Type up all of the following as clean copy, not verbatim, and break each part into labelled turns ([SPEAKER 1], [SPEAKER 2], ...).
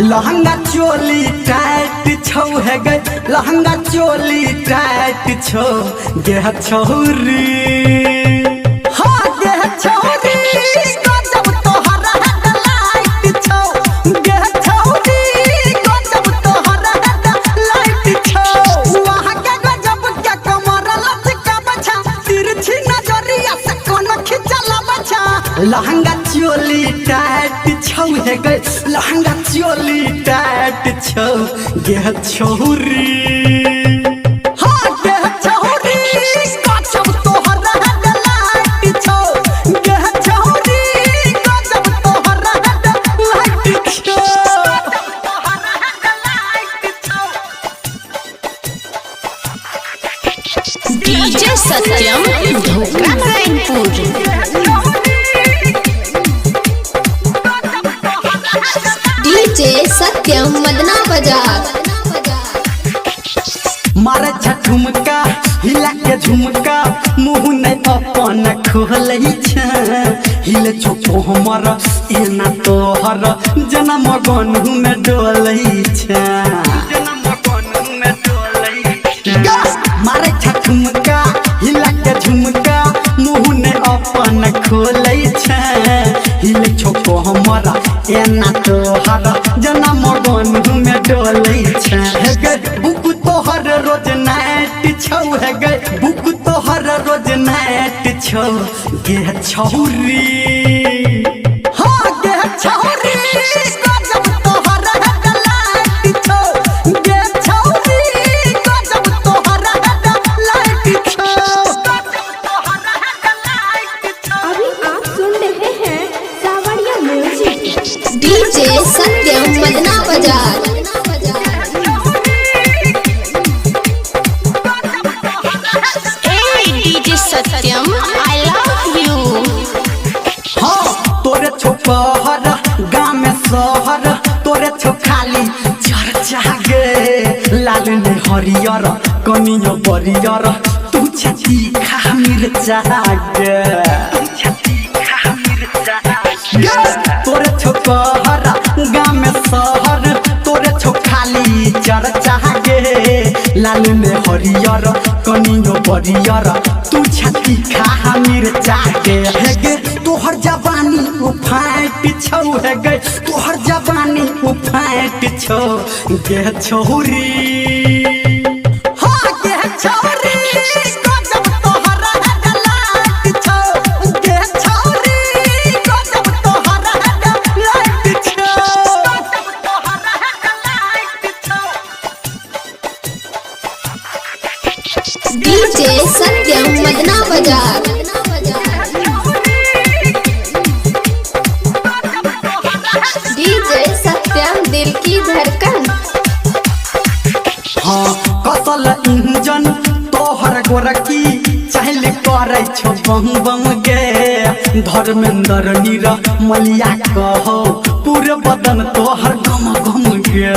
[SPEAKER 1] Lehenga choli tight छौ हे गे, लहंगा चोली टाइट छौ गे छौरी। हाँ गे छौरी गजब तोहर हेडलाइट छौ गे छौरी, गजब तोहर हेडलाइट छौ। वहाँ के गजब के कमर लचकाब छा, तिरछी नजरिया से कोन खिचलब छा। लहंगा चोली टाइट छौ हे गे, लहंगा चोली टाइट छौ गे छौरी। हाँ गे छौरी गजब तोहर हेडलाइट छौ गे छौरी, गजब तोहर हेडलाइट छौ।
[SPEAKER 2] डीजे सत्यम ढोकरा नारायणपुर।
[SPEAKER 3] डीजे सत्यम मदना बाजार।
[SPEAKER 1] मारे छा ठुमका हिला के झुमका, मुँह नहीं अपन खोलै छे। हिले छो हमर एना तोहर, जेना मगन में डोलै छे। मारे छा ठुमका हिला के झुमका, मुँह नहीं अपन खोलै छे। हिले छो हमर एना तोहर, जेना मगन में डोलै छे। हे गे बुक तोहर रोज नाइट छौ हे गे, बुक तोहर रोज नाइट छौ गे छौरी। हाँ गे छौरी गजब तोहर हेडलाइट छौ गे छौरी, गजब तोहर हेडलाइट छौ।
[SPEAKER 4] अभी आप सुन रहे हैं सावरिया म्यूजिक।
[SPEAKER 3] डीजे सत्यम मदना बाजार।
[SPEAKER 2] ए DJ Satyam I love you.
[SPEAKER 1] हाँ तोरे छोपहर गाँव में शहर, तोरे छो खाली चर्चा गे। लाल ने हरियर कनियो बरियर, तू छती खा मिर्चा गे। तोरे छोपहर गाँव में शहर, तोरे छो खाली चर्चा गे। लाल ने हरियर कनियो बरियर, तू छती खा मिर्चा गे। हे गे तोहर जवानी उफाट छौ हे गे, तोहर जवानी उफाट छौ गे छौरी। हाँ गे छौरी गजब तोहर हेडलाइट छौ गे छौरी, गजब तोहर हेडलाइट छौ।
[SPEAKER 3] डीजे सत्यम मदना बाजार। डीजे सत्यम दिल की धड़कन।
[SPEAKER 1] हाँ कसल इंजन तोहर गोरकी, चाहले करै छौ बम बम गे। धर्मेंद्र नीर मलिया कहो, पूरे बदन तोहर गम गम गे।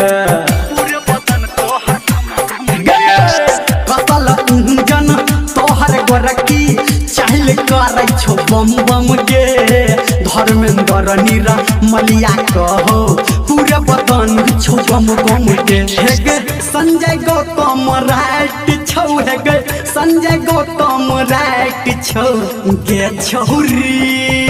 [SPEAKER 1] कसल इंजन तोहर गोरकी, चाहले करै छौ बम बम गे। धर्मेंद्र नीर मलिया कहो, पूरे बदन छौ गम गम गे। हे गे संजय गौतम राइट छौ हे गे, संजय गौतम राइट छौ गे छौरी।